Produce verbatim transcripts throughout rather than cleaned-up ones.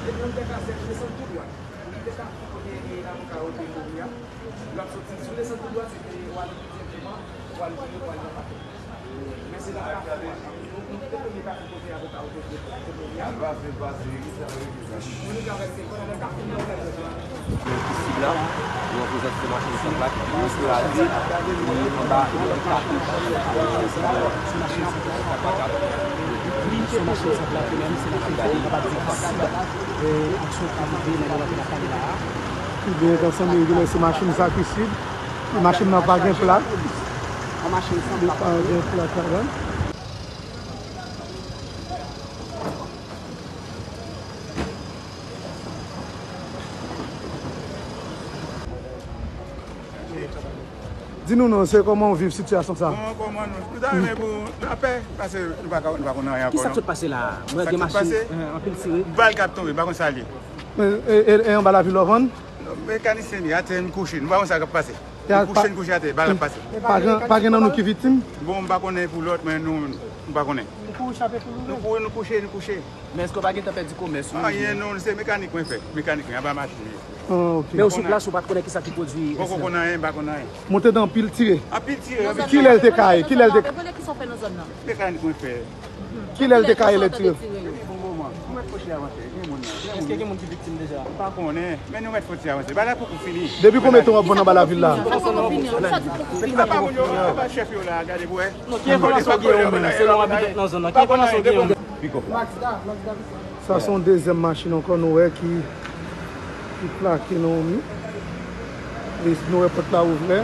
Depi yon tè kase, desann tou dwat. Li te ka kote avoka yo te mouri a. L ap soti, si w desann tou dwat, se te w al direkteman, w al vire, w al nan pakè. Men se nan kafou a. Nou, nou kite premye kafou kote avoka yo te, te, te mouri a. Moun yo travèse, konnen nan kafou nan. Isit la, nou an prezans de machin san plak, ki kraze, ki anba yon katouch. Sou machin san plak, wi, sou machin san plak, li menm, se machin sa ki kapab di, e, aksyon k ap rive nan moman ke n ap pale la a. Ebyen, etan sanble gen se machin sa ki sib. Machin nan pa gen plak. Li pa gen plak ladan. Di nou non, se kòman w viv sitiyasyon sa? Bon, kòman nou, nou ta renmen pou lapè, paske nou pa ka, nou pa konn anyen ankò. Kisa k sot pase la a? Mwen gen machin, eh, anpil tire. Bal k ap tonbe, m pa konn sa l ye. E, e, e, e anba lavil w ap vann? Non, mekanisyen li atè, m kouche, nou pa konn sa k ap pase. Nou kouche, nou kouche atè, bal ap pase. Pa gen, pa gen nan nou ki viktim? Bon, m pa konnen pou lòt, men nou, nou pa konnen. Nou kouri chape pou nou. Nou kouri, nou kouche, nou kouche. Men èske w pa gentan pèdi komès ou? Anyen non, se mekanik mwen fè. Mekanik mwen, anba machin li ye. Ah, ok. Men ou sou plas, ou pa t konnen kisa ki pwodui ensidan? Poko konn anyen, m pa konn anyen. Monte nan anpil tire. Anpil tire, anpil tire. Kilè l te ka ye? Kilè l te... Revole ki sa w fè nan zòn nan? Mekanik mwen fè. Kilè l te ka ye lè tire? Depi bon moman. Nou mèt fò ti avanse, gen moun nan, gen moun. Èske gen moun ki viktim deja? M pa konnen, men nou mèt fò ti avanse. Bagay la poko fini. Depi konbyen tan w ap vann anba lavil la? Sa poko fini, sa poko fini. Apa moun yo, apa chèf yo la, gade pou wè. Non, ki enfòmasyon w gen ou menm, selon w abite nan zòn nan? Ki enfòmasyon w gen ou menm? Sa se yon dezyèm machin ankò nou wè ki, ki plake nan yon mi. E nou wè pòt la ouvè.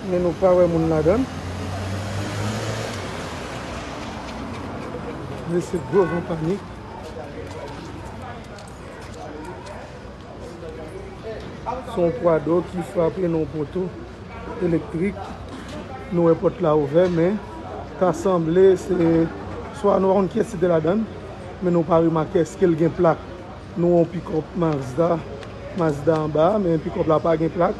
Men nou pa wè moun ladan. Men se gwo van panik. Se yon pwa do ki frape nan yon poto elektrik. Nou wè pòt la ouvè, men ta sanble se swa nou pa konn kiyès ki te ladan l, men nou pa remake èske l gen plak. Nou wè yon pikòp Mazda, Mazda anba, men pikòp la pa gen plak.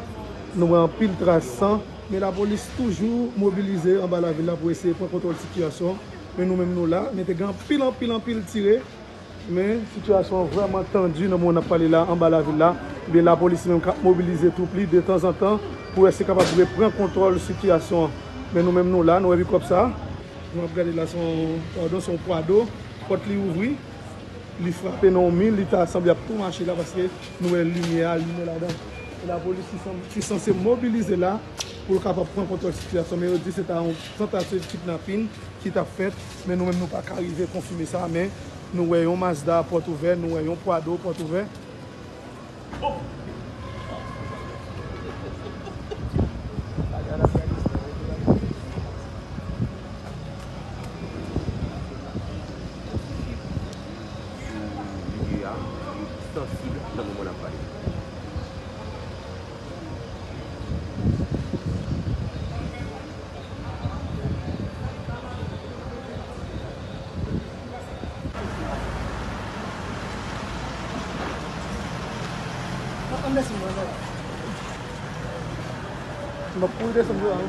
Nou wè anpil tras san, men lapolis toujou mobilize anba lavil la pou eseye pran kontwòl sitiyasyon. Men nou menm nou la, men te gen anpil, anpil, anpil tire. Men sitiyasyon an vrèman tandi nan moman n ap pale la, anba lavil la. Ebyen, lapolis menm k ap mobilize twoup li detanzantan pou eseye kapab repran kontwòl sitiyasyon an. Men nou menm nou la, nou wè pikòp sa. Nou ap gade la, se yon, padon, se yon pwa do. Pòt li ouvri, li frape nan yon mi, li ta sanble ap tou mache la paske nou wè limyè a limen ladan. E lapolis ki san-, ki sanse mobilize la pou l kapab pran kontwòl sitiyasyon. Men yo di se ta yon tantativ kidnapin ki t ap fèt, men nou menm nou pa ka rive konfime sa, men nou wè yon Mazda pòt ouvè, nou wè yon pwa do pòt ouvè. Sou lidè a, li sansib nan moman n ap pale. M ap kouri desann yo a, wi.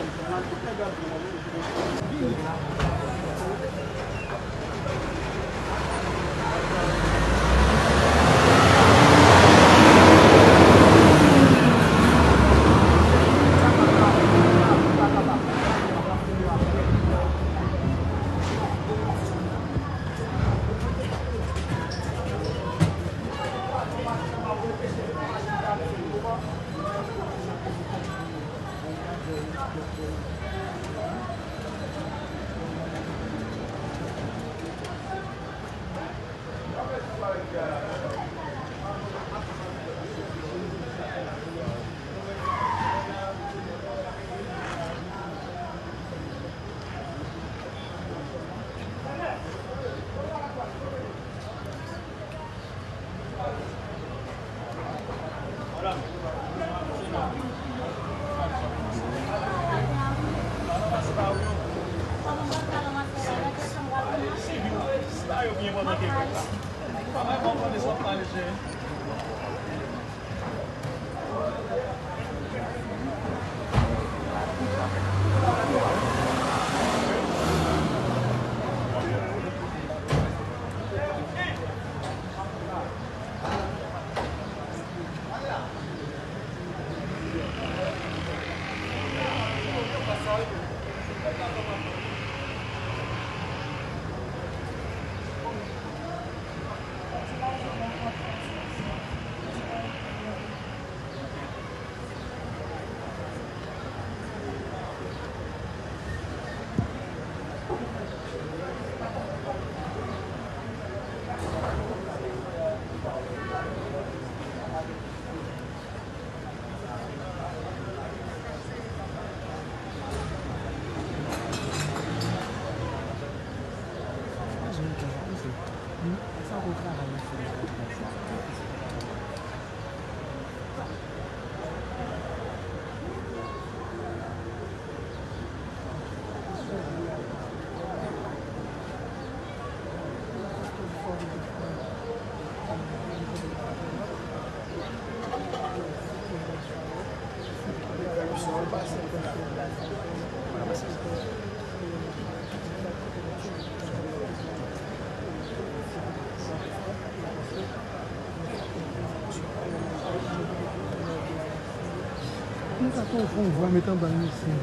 Nou ka fè yon fon vwa met anba l mesye.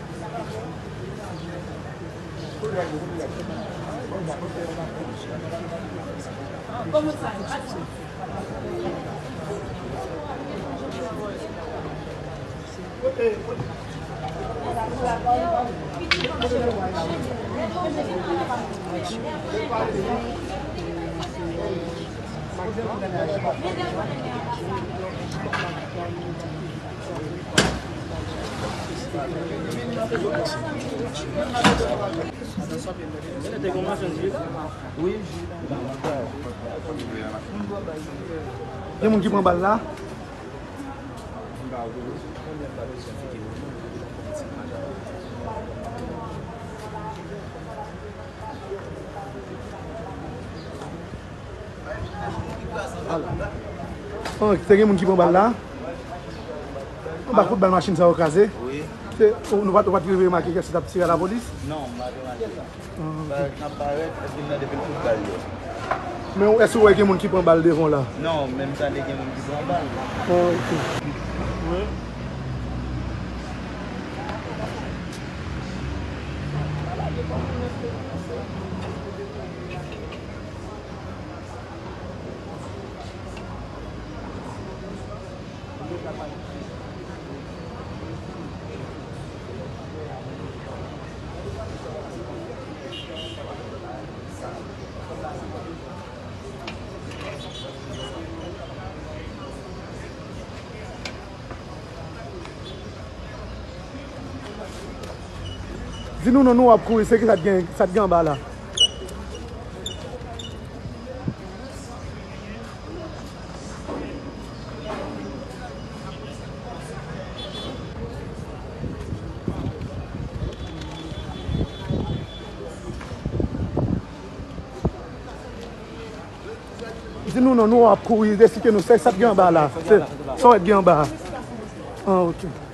Gen moun ki pran bal la? An, te gen moun ki pran bal la? Anba kout bal machin sa yo kraze? Wi. Se, ou, nou pa t, ou pa t rive remake kèk sa t ap tire a lapolis? Non, m pa t remake. Ah, ok. Parèt, n ap parèt, epi m tande pil kout bal yo. Men w, èske w wè gen moun ki pran bal devan w la? Non, men m tande gen moun ki pran bal. Ah, ok. Wi. Di nou non, nou w ap kouri, se ki sa t gen, sa t gen anba la? Di nou non, nou w ap kouri, esplike nou, se sa k gen anba la. Se, sa w wè k gen anba a. Ah, ok.